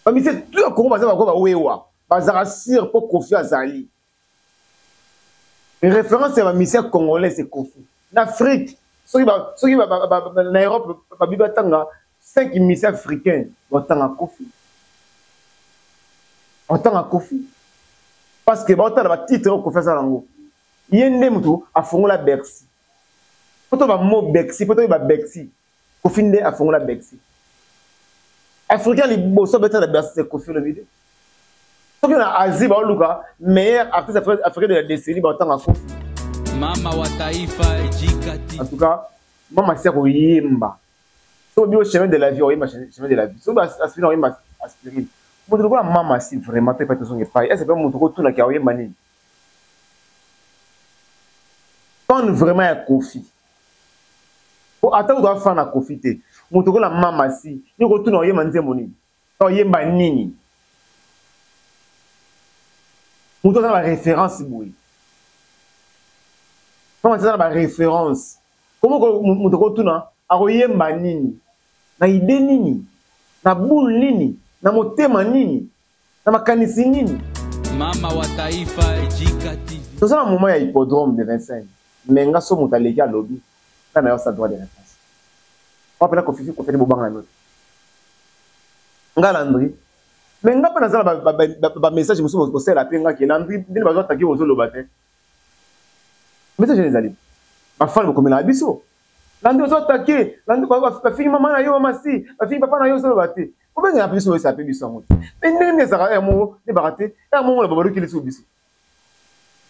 Bamusicien tout ya Congo baza bakoa bawewa, bazalaka sur mpo Koffi azali référence ya bamusicien congolais, c'est Koffi. Na Afrique, soki na Europe babi batanga 5 musiciens africains, batanga Koffi, batanga Koffi, parce que baotala batitre oyo Koffi aza nango. Ye nde motu afongola Bercy. Po to bamo Bercy, po toyeba Bercy, Koffi nde afongola Bercy. Africain liboso abeta na Bercy, c'est Koffi Olomide. Soki na Asie baoluka meilleur artiste africain de la décennie, baotanga Koffi. Mama wa taifa ejikati. En tout cas, mama si akoyemba, soki obi chemin de la vie, oyemba chemin de la vie, soki aspirine, oyemba aspirine. Moto lokola mama si, vraiment, to epai tozonga epai ese mpe moto kotunaki aoyemba nini. Fan vraiment ya Koffi, po ata kutu afan na Koffi te, moto lokola mama si, yo kotuna oyemba nzembo nini, oyemba nini. Moto aza na baréférence boye, mama aza na baréférence, komo moto kotuna akoyemba nini, na idée nini, na boule nini, na motema nini, na makanisi nini. Mama wa taifa ejikati. Toza na moment ya hippodrome de Vincennes, mais nga so moto aleki alobi nga na yo sa droit de réponse. Wa mpena Kofifi, Kofi bobanga no te, nga Landry. Mais nga mpe naza na bamessage mosusu kosala mpe nga ke Landry ndenge bazwataki ozoloba te. Message ezali bafani bokomelaka biso: Landry, ozoatake, bafingi mama na yo, mama si bafingi papa na yo, ozoloba te. Obengela mpe biso, oyesa mpe biso yango te. Me ndenge nini ezalaka ya moko nebaka te ya moko na babalukeli so biso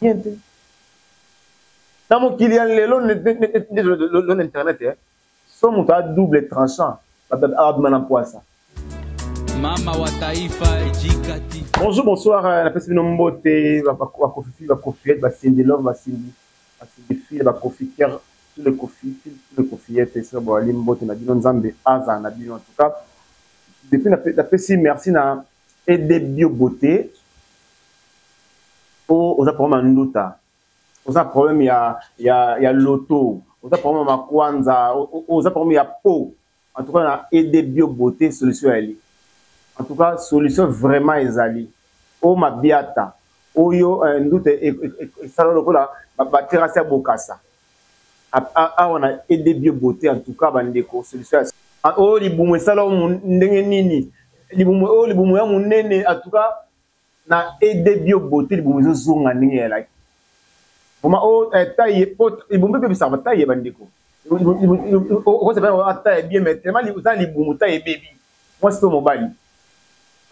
bien te na mokili ya lelo nde na internet? So moto a double tranchant abima na mpwasa. Mama wa taifa ejikati. Bonjour, bonsoir, napesi bino mbote, bakofifi, bakofiete, basindi love, basindi, basindi file, bakofiker, tous les kofi, tous les kofiettes, esika boali, mbote na bino, Nzambe azala na bino. En tout cas, depuis napesi merci na Ede Bio Beauté. Po oza problème ya nduta, oza problème ya loto, oza problème ya makwanza, oza problème ya peau, en tout cas na Ede Bio Beauté solution yali. En tout cas, solution vraiment ezali. O mabiata oyo nduta esala lokola baterase ya Bokasa, awa na Ede Bio Beauté, en tout cas bandeko, solution. Oyo libumu esala ndenge nini, libumu oyo, libumu ya monene, en tout cas na Ede Bio Beauté libumu ezozonga ndenge eyalaki. Vraiment, oyo taille, po libumu mpe ebebisaka bataille ya bandeko. Okosepela taille bien, mais tellement oza libumu, taille ebebi, mwasi to mobali,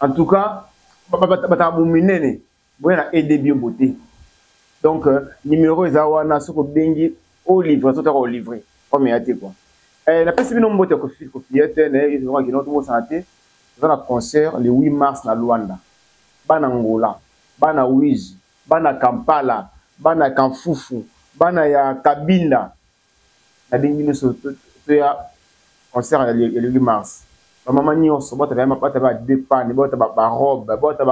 en tout cas bataka bominene, boya na Ede Bio Beauté. Donc numéro eza wana, soki obengi olivre, soki otaka olivre comme ya te quoi. Napesi bino mbote ya Kofi, Kofiete nayekino. Tobosana te, toza na concert le 8 mars na Luanda. Bana Ngola, bana Wiji, bana Kampala, bana Kamfufu, bana ya Kabinda, nabengi nyonso toya concert ya le 8 mars. Bamama nyonso bota ba deux panes, bota barobe, bota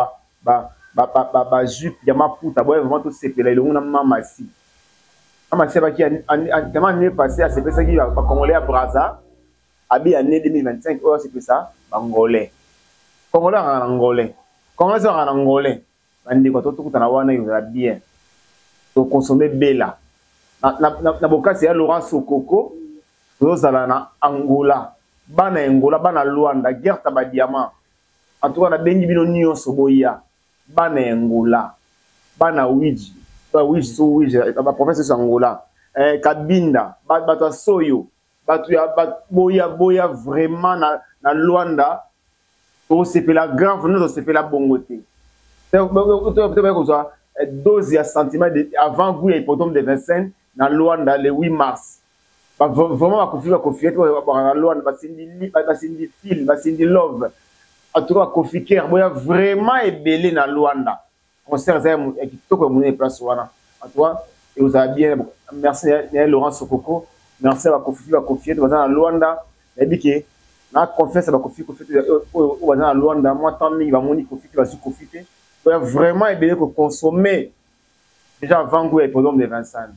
bajupe ya maputa, boya vraiment tosepela elongo na mama si. Mama si abaki tellement année passé asepesaki bacongolais ya Braza, abi année 2025 oyo asepesa bangolais. Congolais akaka na ngolais, congolais akaka na ngolais. Bandeko, tokutana wana, ezala bien, tokonsome bela na bokasi ya Laurent Sokoko. Tozozala na Angola, bana ya Angola, bana Luanda, Gerta badiamant, en tout cas nabengi bino nyonso boya. Bana ya Angola, bana Wiji, Wiji so Wiji, baprovince nyonso ya Angola, Kabinda, bato ya Soyo, bato ya boya, boya vraiment na Luanda, tosepela grave. No tosepela bongo te, toyaki kozwa dose ya sentiment avant goût ya hippodrome de Vincennes na Luanda le 8 mars. Vraiment bakofi, bakofi ete bakaka Luanda, basindi fil, basindi love, en tout cas bakofi ker, boya vraiment ebele na Luanda. Concert eza ya kitoko, ya monene, place wana, en tout cas ekozala bien. Merci na Laurent Sokoko, merci ya bakofi, bakofi ete baza na Luanda. Nayebi ke na confiance ya bakofi, Kofi oyo baza na Luanda, mwa temps mingi bamoni Kofi te, bazwi Kofi te, boya vraiment ebele koconsommer déjà avant goût ya hippodrome de Vincennes.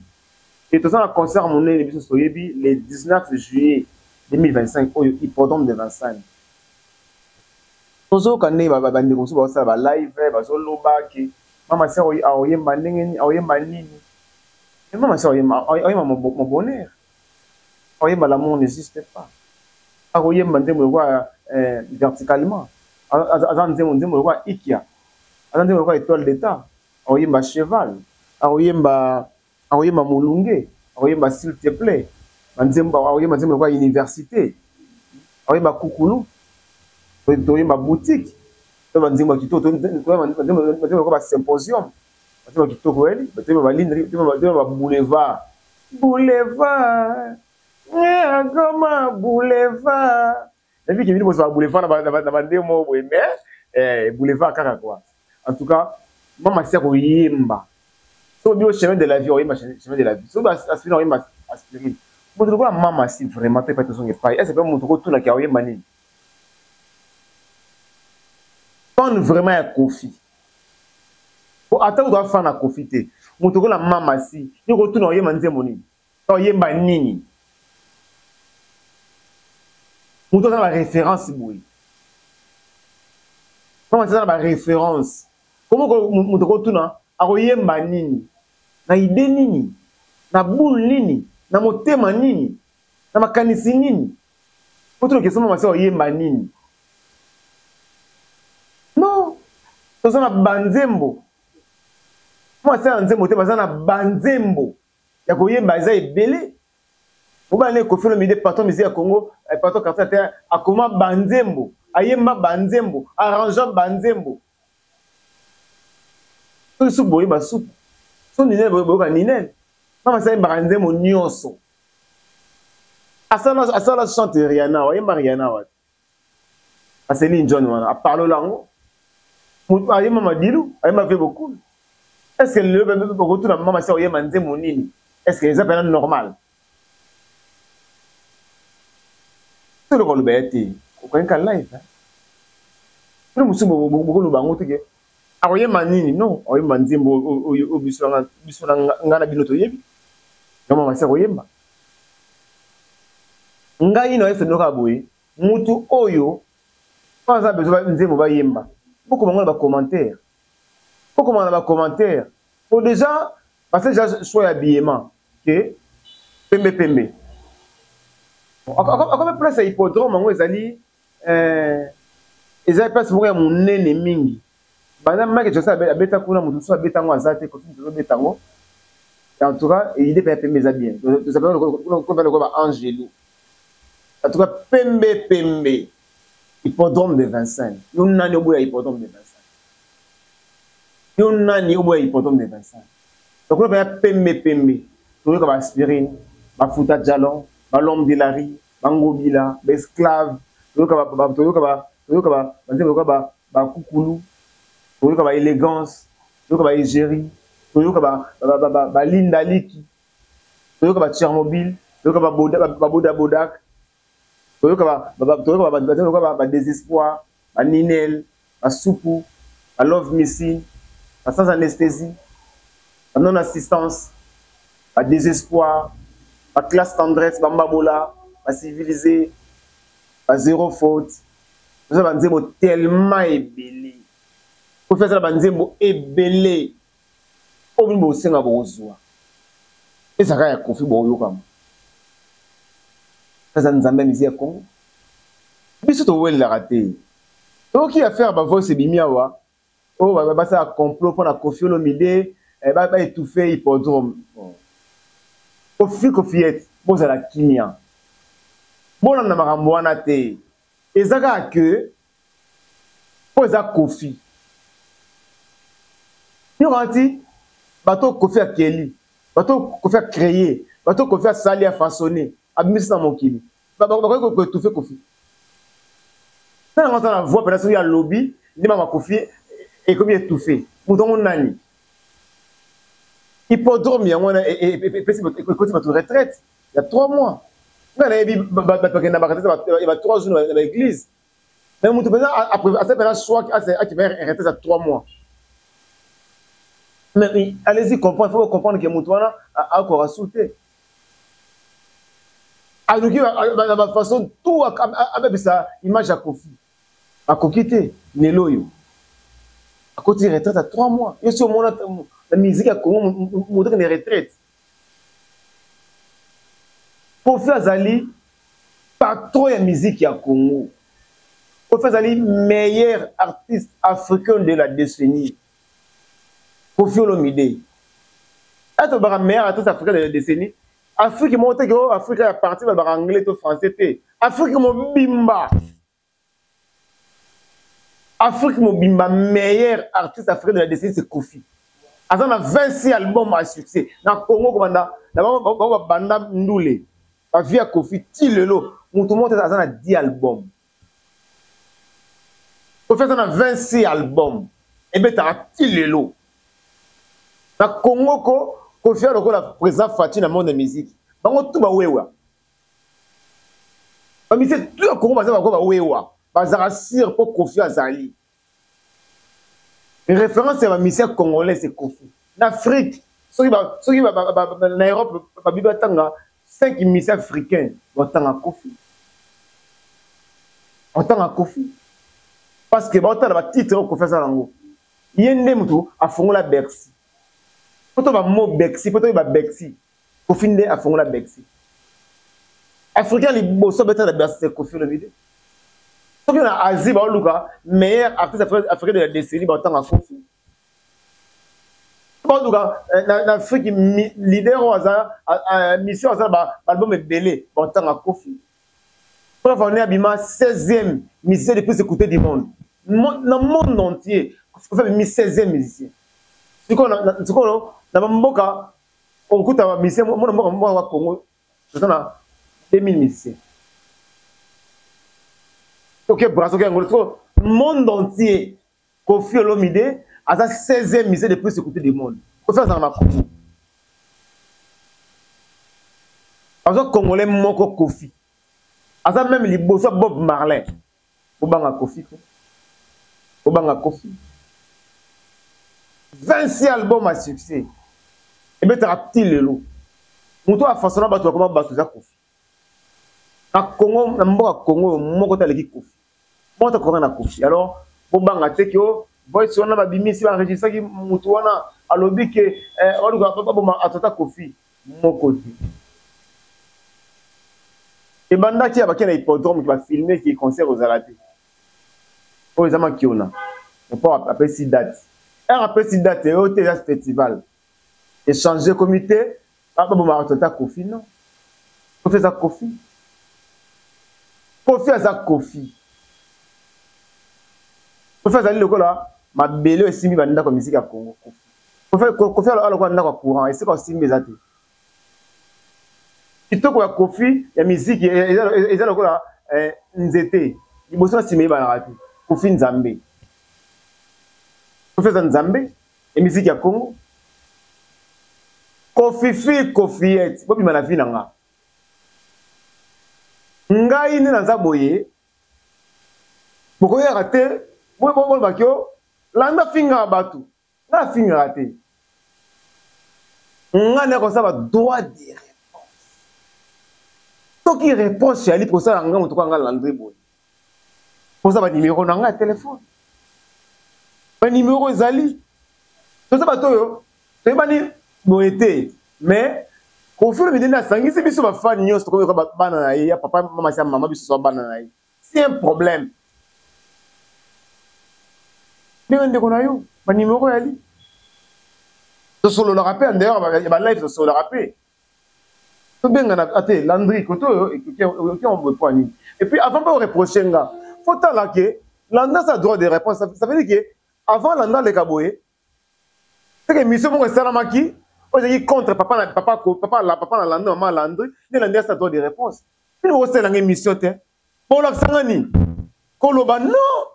Et toza na concert monene, biso toyebi, le 19 juillet 2025 oyo, hippodrome de Vincennes. Tozoyoka ndenge bandeko mosusu bazosala ba live, bazoloba ke mama si aoyemba ndenge nini, aoyemba nini. Mais mama si aoyemba mon bonheur, aoyemba l'amour n'existe pas, akoyemba nzembo lokola verticalement, aza nzembo lokola Ikia, aza nzembo lokola étoile d'état, akoyemba cheval, akoyemba molunge, akoyemba s'il te plaît, banzembo, akoyemba nzembo lokola université, akoyemba kukulu, toyemba boutique, to banzembo ya kitoko, banzembo lokola basymposium, banzembo ya kitoko eli, toyemba balindri, toyemba baboulevard, boulevard, akoma boulevard. Nayebi ke bino bozala boulevard na bandenge moko boye, mais boulevard kaka quoi. En tout cas, mama si akoyemba soki obi chemin de la vie, oyemba chemin de la vie, soki aspirine, oyemba aspirine. Moto lokola mama si vraiment to epai tozonga epai ese mpe moto kotunaki aoyemba nini. Fan vraiment ya Kofi, po ata moto afan na Kofi te, moto lokola mama si yo kotuna oyemba nzembo nini, oyemba nini, moto aza na baréférence boye. Mama aza na baréférence, komo moto kotuna akoyemba nini, na idée nini, na boule nini, na motema nini, na makanisi nini, po tuna question mama si akoyemba nini. Non, toza na banzembo, mama si na nzembo te, baza na banzembo ya koyemba eza ebele. Mobali ne Kofi Olomide, patron musique ya Congo, patron quartier te, akoma banzembo, ayemba banzembo, arrangea banzembo. Soki supu boyemba supu, so ninel boyoka ninel, mama si ayembaka nzembo nyonso. Asala chante Rihanna, ayemba Rihanna wapi, Celine John wana aparlola yango, ayemba Madilu, ayemba ve beaucoup. Est ce que lelo bokotuna mama si oyemba nzembo nini? Est ce que eza mpena normal? Eloko aloba ya te, okoyeka live bino mosusu bokoloba yango teke akoyemba nini. Non, akoyemba nzembo oyo biso nga na bino toyebi. Yo mama si akoyemba, ngai na oyesa bino kaka boye. Mutu oyo aza besoin nzembo bayemba, bokoma ngo na bacommentaire, bokoma na bacommentaire, po déjà parce que déjà choix ya habillement ke pembe pembe akomi place ya hippodrome. Yango ezali ezali place moko ya monene mingi. Banda Michael Jackson abeta kuna, moto mosusu abeta yango aza te. Kofi moto azobeta yango. En tout cas, idée mpe ya pembe eza bien, lokola baangelu. En tout cas, pembe pembe, hippodrome de Vincennes. Yo nani oboya hippodrome de Vincennes? Yo nani oboya hippodrome de Vincennes? Lokola mpenza pembe pembe, toyoka baaspirine, bafuta jalon, bal'homme de la rue, bangobila, baesclave, toyoka banzembo lokola bakukulu, toyoka baélégance, toyoka baégérie, toyoka balindaliki, toyoka bachernobyl, toyoka babodabodak, toyoka banzembo lokola badésespoir, baninel, basupu, balove missing, basans anesthésie, banon assistance, badésespoir, baclasse tendresse, bambabola, bacivilisé, bazéro faute. Toza banzembo tellement ebele. Kofi aza na banzembo ebele oyo bino bosenga, bokozwa ezalaka ya Kofi, bokoyokama. Aza Nzambe ya musique ya Congo. Biso towelelaka te. Tokoki affaire bavoice ebimi awa oyo basala complot mpona Kofi Olomide baétouffe hippodrome. Kofi, Kofiete, bozala kimia, bolanda makambo wana te. Eza kaka ke mpo eza Kofi nyokana ti bato Kofi akeli, bato Kofi acréé, bato Kofi asali, afaçonné, abimisi na mokili, bakoki koétouffe Kofi? Ntango aza na voix mpena, soki alobi nde mama Kofi ekomi étouffé. Moto yango nani? Hippodrome yango wana ekoti bato retraite ya 3 mois. Ngai nayebi bato bakenda baretraite ya ba 3 jours na baéglise, mais moto mpenza asali mpenza choix akima retraite ya 3 mois. Mais allez-y comprendre, faut comprendre que moto wana akoka su te. Aluki na bafaçon tout abebisa image ya Kofi. Akoki te lelo oyo akoti retraite ya 3 mois. Yo si omona na musique ya Congo moto akende retraite. Koffi azali patron ya musique ya Congo. Koffi azali meilleur artiste africain de la décennie. Koffi Olomide. Ato baka meilleur artiste africain de la décennie. Afrique moko te ke oh, Afrique ya parti balobaka anglais to français te. Afrique mobimba. Afrique mobimba meilleur artiste africain de la décennie c'est Koffi. Aza na 26 albums à succès. Na Congo kobanda na bango babanda ndule. Ba vie ya Koffi ti lelo moto moko te aza na 10 albums. Koffi aza na 26 albums ebetaka ti lelo. Na Congo ko Koffi lokola président Fatshi na monde ya musique. Bango tout ba wewa. Ba musiciens tout ya Congo baza bango ba wewa. Bazaka sûr po Koffi azali. Référence ya ba musiciens congolais c'est Koffi. Na Afrique soki ba soki ba, ba, ba, ba na Europe ba biba tanga 5 musiciens africains batanga Koffi. Batanga Koffi. Parce que batala ba titre Koffi azala yango. Ye nde mutu afongola Bercy. Poto ba mot Bercy, poto ba Bercy. Koffi nde afongola Bercy. Africain liboso abeta na Bercy c'est Koffi Olomide. Soki na Asie baoluka meilleur artiste africain de la décennie batanga Koffi. Baoluka eh, na, na Afrique leader oyo aza mission aza ba album ebele batanga Koffi. Preuve en est abima 16e musicien le plus écouté du monde. Na monde entier, Koffi abimi 16e musicien. Sikoyo na bamboka okuta ba musicien mona mboka mboka wa Congo toza na 2000 musiciens. Oke Brazza oke Angola sikoyo monde entier Koffi Olomide aza 16e musicien le plus écouté du monde. Koffi azalaka na Congo. Aza congolais moko Koffi. Aza même liboso Bob Marley. Bobanga Koffi ko. Bobanga Koffi. 26 albums à succès. Ebetaka ti lelo. Moto afasona bato bakoma bato eza Koffi. Na Congo, na mboka Congo moko te aleki Koffi. Moko te akoka na Koffi. Alors bobanga te ke oh, voice wana babimisi ba enregistraki moto wana alobi ke eh, baluka baboma atata Koffi moko te. Ebandaki ya bake na hippodrome ke bafilme ke concert ozala te. Oyo eza makiona. Mopao apesi date. Heure apesi date oyo te eza festival. Echanger ekomi te babomaka tata Koffi non. Koffi aza Koffi. Koffi aza Koffi. Koffi azali lokola mabele oyo esimbi bandako ya miziki ya Congo. Koffi Koffi alokola ndako ya courant esika osimbi eza te. Kitoko ya Koffi ya miziki eza lokola eh, nzete liboso na nsima eyebanaka te. Koffi Nzambe. Koffi aza Nzambe ya miziki ya Congo. Koffifi Koffiette bobima na vie na nga. Ngai nde naza boye bokoyaka te bolobaki yo landa fingaka bato nga afingaka te nga nde akosala ba droit de réponse soki réponse yali kosala nga moto kwa nga landri boye posa ba numero na nga ya telefone ba numero ezali toza bato oyo toyebani boye te mais Koffi Olomide nde asangisi biso bafani nyonso tokomi yoka bana na ye ya papa mama ya mama biso so bana na ye c'est un problème ndenge ndeko na yo banimero yali tosololaka mpe en dehors ya balive tosololaka mpe tobengana ate landry kote oyo ekoki yango boye mpo ya nini et puis avant mpe oreproche nga fo tala ke landry aza droit de réponse ça veut dire ke avant landry aleka boye seke émission moko esalamaki oyo ezalaki contre papa na papa papa la papa na landry mama landry nde landry asa droit de réponse bino bokosala nga émission te bolakisa nga nini koloba non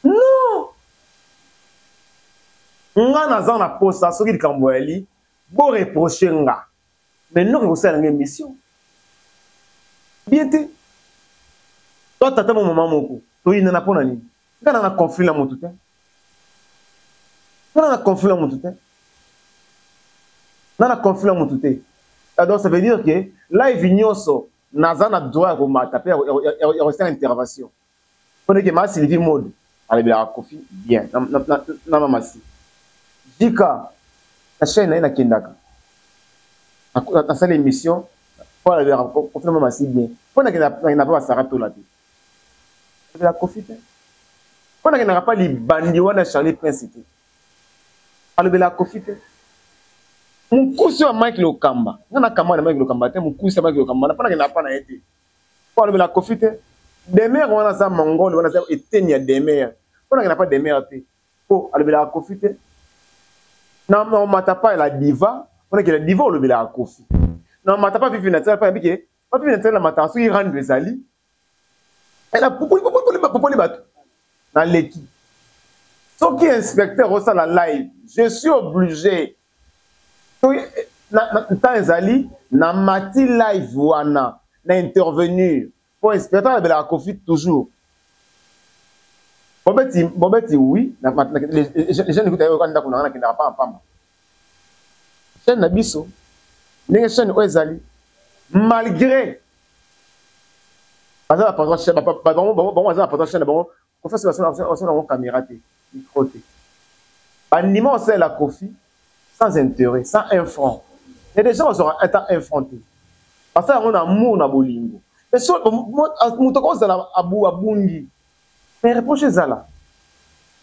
non nga naza na posa soki likambo yali bo reproche nga mais noki kosala nga émission bien te to tata mo mama moko toyinana mpo na nini nga na na conflit na motu te nga na na conflit na motu te nga na conflit na motu te donc ça veut dire que live nyonso naza na droit ya komata mpe ya kosala intervention. Mpo ndeke ma Sylvie Mode alobelaka Koffi bien na mama si. Jika na chaîne na ye nakendaka nasala émission mpo alobelaka Koffi na mama si bien. Mpo nakenda mpe basara tola te. Alobelaka Koffi te. Mpo nakendaka mpa libandi wana Charlie Prince te. Alobelaka Koffi te. Mokusi wa Mike Lokamba. Nga nakamba na Mike Lokamba te, mokusi ya Mike Lokamba na mpo nakendaka mpa na ye te. Po alobela Koffi te. Demeure wana aza mongol wana aza eteni ya Demeure. Po nakenda pa Demeure te. Po alobelaka Koffi te. Na mata pa la diva, po nakenda diva olobelaka Koffi. Na mata pa Vivi Naturel pa yabike, pa Vivi Naturel na mata soki rando ezali. Ela popoli popoli popoli bato. Na leki. Soki inspecteur osala live, je suis obligé temps ezali na mati live wana na intervenir po inspecteur alobelaka Koffi toujours bobeti bobeti oui les jeunes ekuta yoka ndako na nga nakendaka pamba pamba chaîne na biso ndenge chaîne oyo ezali malgré baza na patron chaîne bango baza na patron chaîne na bango Koffi asala yango caméra te micro te bandima osalela Koffi sans intérêt sans un franc mais déjà bazwaka ata un franc te basala yango na amour na bolingo mais so moto akozala abungi mais reproche ezala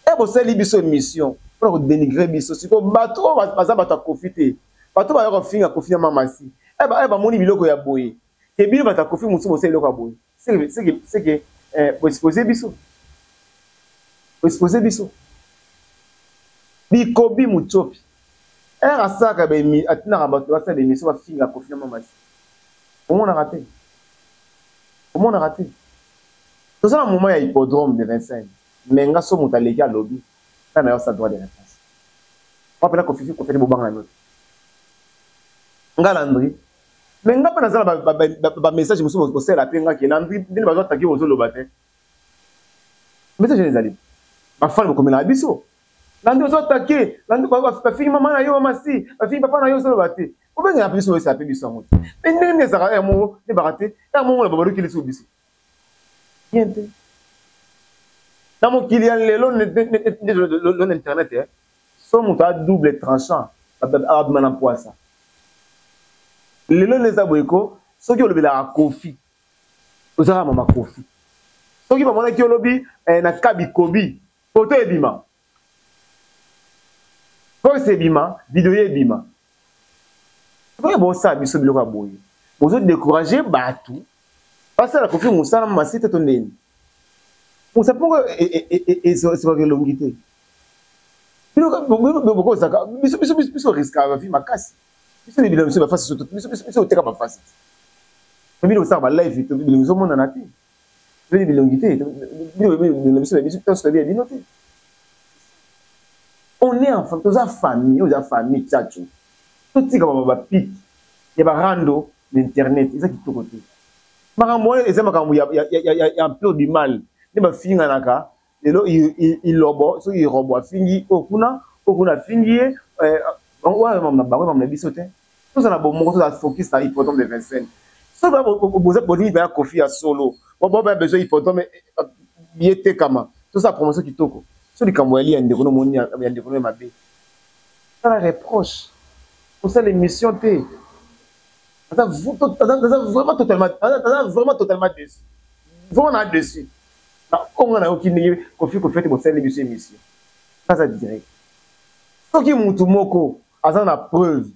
e bosali biso émission mpona kodenigre biso sikoyo bato oyo baza bato ya Koffi te bato bayo kofinga Koffi na mamasi e bamoni biloko ya boye ke bino bato ya Koffi mosusu bosali biloko ya boye seke boexpose biso boexpose biso bikobi mutsopi ere asalaka atinaka bato basala baemission bafinga Koffi na mamasi omonaka te omonaka te toza na moment ya hippodrome de Vincennes mais nga so moto aleki alobi nga na yo sa droit de réponse wapena Koffi Koffi bobanga na note nga Landry mais nga mpe naza na bamessage mosusu bosala mpe nga ke Landry ndenge bazo atake ozoloba te message ezali bafani bokomelaka biso Landry ozo atake Landry bafingi mama na yo mama si bafingi papa na yo ozoloba te obengela mpe biso oyesala mpe biso yango te me ndenge nini ezalaka ya moko ebaka te ya moko na babalukeli biso biso bien te na mokili ya lelo nde na internet so moto a double tranchant abima na mpwasa lelo nde eza boye ko soki olobelaka Koffi ozalaka mama Koffi soki bamonaki olobi eh, na kabi kobi foto ebima voice ebima video ebima oyo bosala biso biloko ya boye bozo décourager bato basala Koffi mosala masi te to ndeni mosala moko esokaka elongi te bokozaka biso biso biso riskaka bavi makasi biso bibila biso bafasi biso biso oteka bafasi te bino kosala balive to bilongi ezomonana te bino bilongi te bino biso biso biso ya bino te. On est en famille, toza famille, oza famille tchatcho. Totika ba ba pic ya ba rando na internet, eza kitoko te. Makambo wana eza makambo ya ya ya ya empire du mal. Nde bafinganaka lelo ilobo soki irobo afingi oyo kuna oyo kuna afingi ye wana makambo na bango makambo na biso te. Tozala bomoko, tozala focus na hippodrome de Vincennes. Soki boza bolingi baya Koffi ya solo, boba besoin hippodrome ye tekama, tozala promotion kitoko. So likambo ya li ya ndeko no moni ya ndeko no mabe. Sala reproche. Osala émission te. Aza vraiment totalement aza vraiment totalement déçu. Vraiment na déçu. Na onga na yoki ndenge Koffi Koffi te bosali biso émission. Aza direct. Soki mutu moko aza na preuve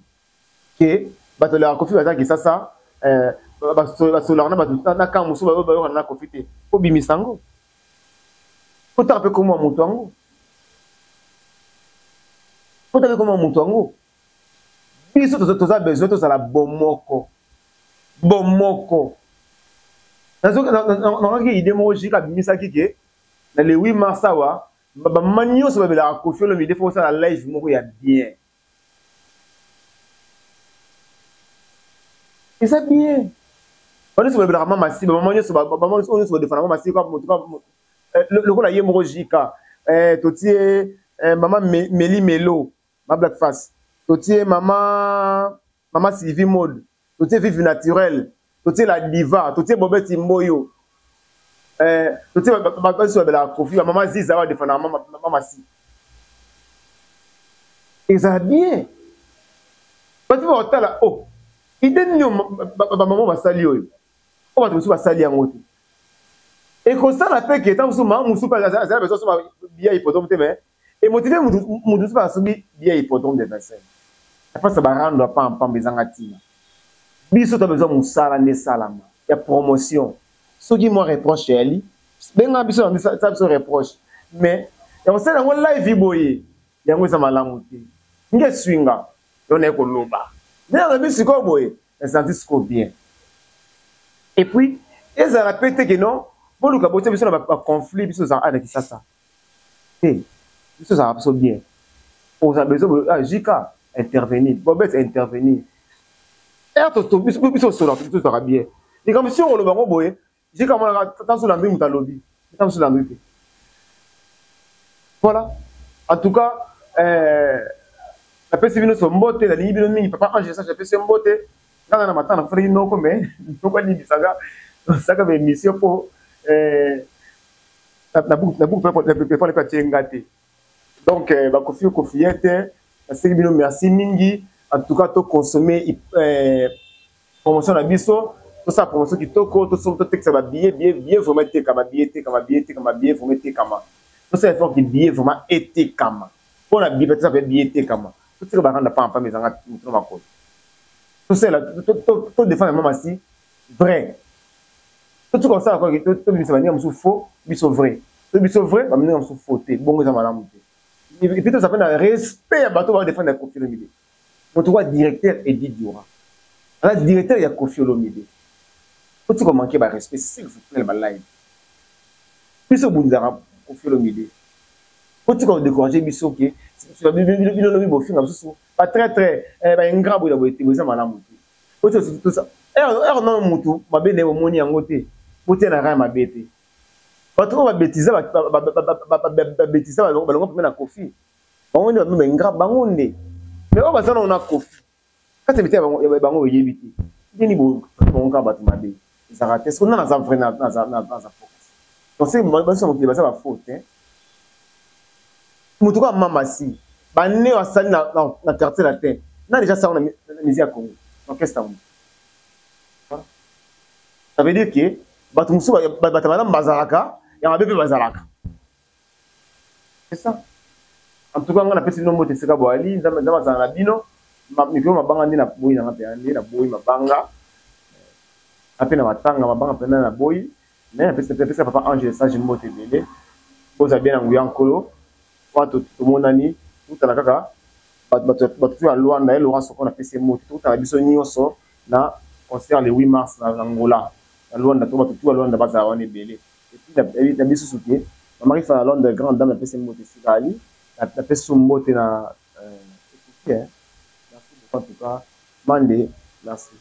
ke bato ya Koffi baza Kisasa eh, basolaka na bato na camp mosusu bayokana na Koffi te obimisa yango otaka mpe komwa moto yango otaka mpe komwa moto yango biso toza besoin tozala bomoko bomoko nazokaki ide moko jika abimisaki ke na le 8 mars awa bamama nyonso babelaka Koffi Olomide fo kosala live moko ya bien eza bien banyonso balobelaka mama si bamama nyonso bamama nyonso badefana mama si lokola ye moko jika totie mama Meli Melo ma Black Face totie mama mama Sylvie Mode totie Vive Naturel totie la Diva totie Bobeti Mboyo. Eh, totie basi babelaka Kofi, bamama Ziza badefendaka mama si ezala bien. Bato bakotala o oh, ide nini bamama basali oyo, oyo bato mosusu basali yango te. Ekosala mpe ke ntango mosusu mama mosusu mpe azala besoin asomba biya hippodrome te, mais emotive motu mosusu mpe asombi biya hippodrome de Vincennes. Apasa barando ya pampamba ezanga ntina. Biso to besoin mosala nde esalama ya promotion. Soki mwa reproche eyali, benga biso na sala biso reproche, mais ya kosala yango live boye, yango eza malamu te. Nge eswi nga yo naye koloba nde nalobi sikoyo boye, nasanti sikoyo bien. Et puis ezala mpe te ke non, boluka botia biso na baconflit. Biso ozala na Kisasa te, biso ozalaka biso bien. Oza besoin, ah, jika intervenir, Bobet intervenir, biso osolaka, biso ozalaka bien. Likambo si okoloba yango boye, jika monaka tanso Landri, moto alobi tanso Landri te. Voilà, en tout cas, napesi bino so mbote, nalingi bino mingi. Papa Ange Sage, napesi mbote. Ngana na matanga nakufelaki noko, mais noko alimbisaka, osaka baémission mpo na buku mpe atie nga te. Donc bakofi kofi ye te, nasengi bino merci mingi. En tout cas, toconsommer promotion na biso, tosala promotion kitoko, totekisa babillet, billet, billet vraiment etekama, billet etekama, billet etekama, billet vraiment etekama. Tosala effort ke billet vraiment etekama. Mpona billet, tosala mpe billet etekama. Totika baranda pampamba ezanga motu na makolo. Tosala, todefendre mama si vrai. Totika kosala kwaki, tobimisa baninga mosusu faux, biso vrai, to biso vrai, baninga mosusu faux te. Bongo eza malamu te. Et puis toza mpe na respect ya bato badefendre ya Kofi Olomide. Moto kwa directeur Edi Diora aza directeur ya Kofi Olomide. Otika manquer ba respect, s'il vous plaît. Ba live biso obundisaka Kofi Olomide, otika kodécourager biso ke bino lobi bofinga mosusu batraître, baingrat, boye na boye te. Boye eza malamu te. Ere nano motu mabe na ye bomoni yango te, botia na rin mabe te. Bato oyo babetiza, babetiza, balonga pembe na Kofi, bango nde babe baingrat, bango nde. Mais oyo baza nano na Kofi kati ya mitema bango, oyebi te ndeni bango kaka bato mabe ezalaka te. Soki nana aza vrai, naza faux. Donc se baso mokili baza bafaux te. Moto kaka mama si bane oyo asali na Quartier Latin na déjà sango na musique ya Congo, orchestre yango. Ça veut dire que bato mosusu, bato malamu bazalaka, ya mabe mpe bazalaka. C'est ça. En tout cas, nga napesi bino mbote esika boali. Nzambe azala na bino. Mikolo mabanga nde naboyi nanga mpenza, nde naboyi mabanga ape na matanga, mabanga mpenza naboyi. Mais napesa papa Ange Sage mbote ebele. Boza bien na nguya Nkolo. Wana tomonani, tokutana kaka bato ya Lwanda ye Laurent Soko, napesi ye mbote. Tokutana biso nyonso na concert le 8 mars na Angola, na Lwanda. To bato tu ya Lwanda bazala wana ebele. Et puis na biso susu te, mama Rifa na Londres, grande dame, napesi mbote esika ali. Napesi so mbote na ekoki. Merci beaucoup en tout cas, Mande, merci.